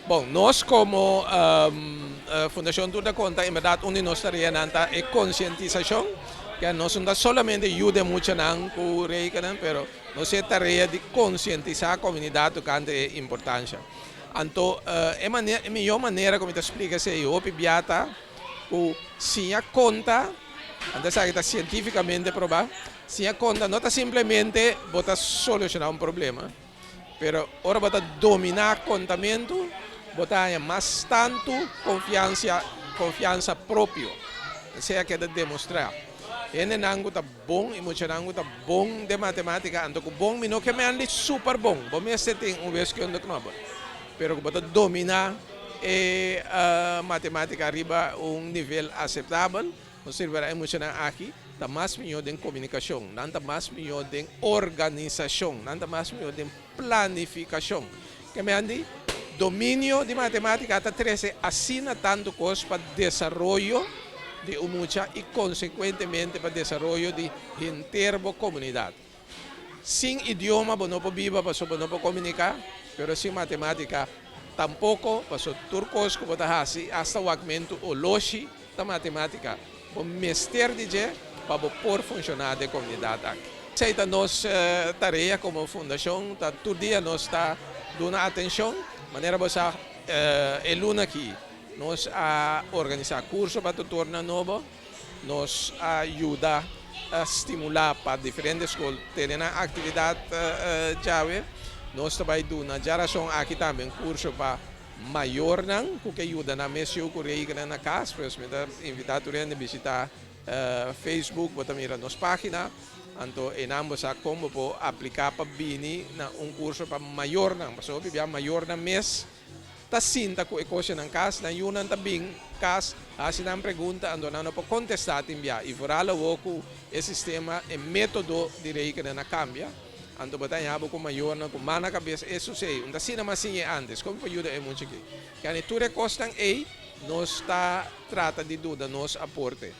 Bon, nos komo Fundashon Tur Ta Konta, en bèrdat un di nos tareanan ta e konsientisashon, ke nos no ta solamente yuda e muchanan ku rekenen, pero nos e tarea di konsientisá komunidat tokante e importansha. Anto e manera, e mihó manera ku mi ta splika esei hopi bia ta ku siña konta, anto esaki ta sientífikamente probá, siña konta no ta simplemente bo ta solushoná un problema, pero ora bo ta dominá kontamentu, bo ta haña mas tantu konfiansia, konfiansa propio. Esei a keda demostrá. Hendenan ku ta bon i muchanan ku ta bon den matemátika, anto ku bon mi no ke men di super bon, bo mester tin un wiskunde knòbel, pero ku bo ta dominá e matemátika riba un nivel aseptabel, Nos sirberá e muchanan aki ta mas mihó den komunikashon, nan ta mas mihó den organisashon, nan ta mas mihó den planifikashon. Ke men di dominio di matemátika ta trese asina tantu kos pa desaroyo di un mucha i konsekuentemente pa desaroyo di henter bo komunidat. Sin idioma bo no por biba pasobra bo no por komuniká, pero sin matemátika tampoko, pasobra tur kos ku bo ta hasi, asta wakmentu oloshi, Ta matemátika. Bo mester di dje pa bo por funshoná den komunidat aki. Esei ta nos tarea komo fundashon, ta tur dia nos ta duna atenshon. Manera bo sa e luna aki nos a organisá kurso pa tutornan nobo, nos a yuda stimulá pa diferente skol tene nan aktividat djawe. Nos ta bai duna djarason aki tambe un kurso pa Mayornan ku ke yuda nan mes yu ku regennan na kas, pues mi ta invitá tur hende bishitá Facebook, bo ta mira nos página, anto einan bo sa kon bo por apliká pa bini na un kurso pa mayornan, pasobra hopi bia mayornan mes ta sinta ku e kosnan nan kas, nan yunan ta bin kas hasi nan pregunta anto nan no por kontestá tin bia i foral awor ku e sistema, e método di regennan a kambia. Anto bo ta haña bo ku mayornan ku man na kabes e susei. Un ta asina mas siñ'e antes. Kon por yuda e mucha aki? Kende tur e kosnan ei nos ta trata di duda nos aporte.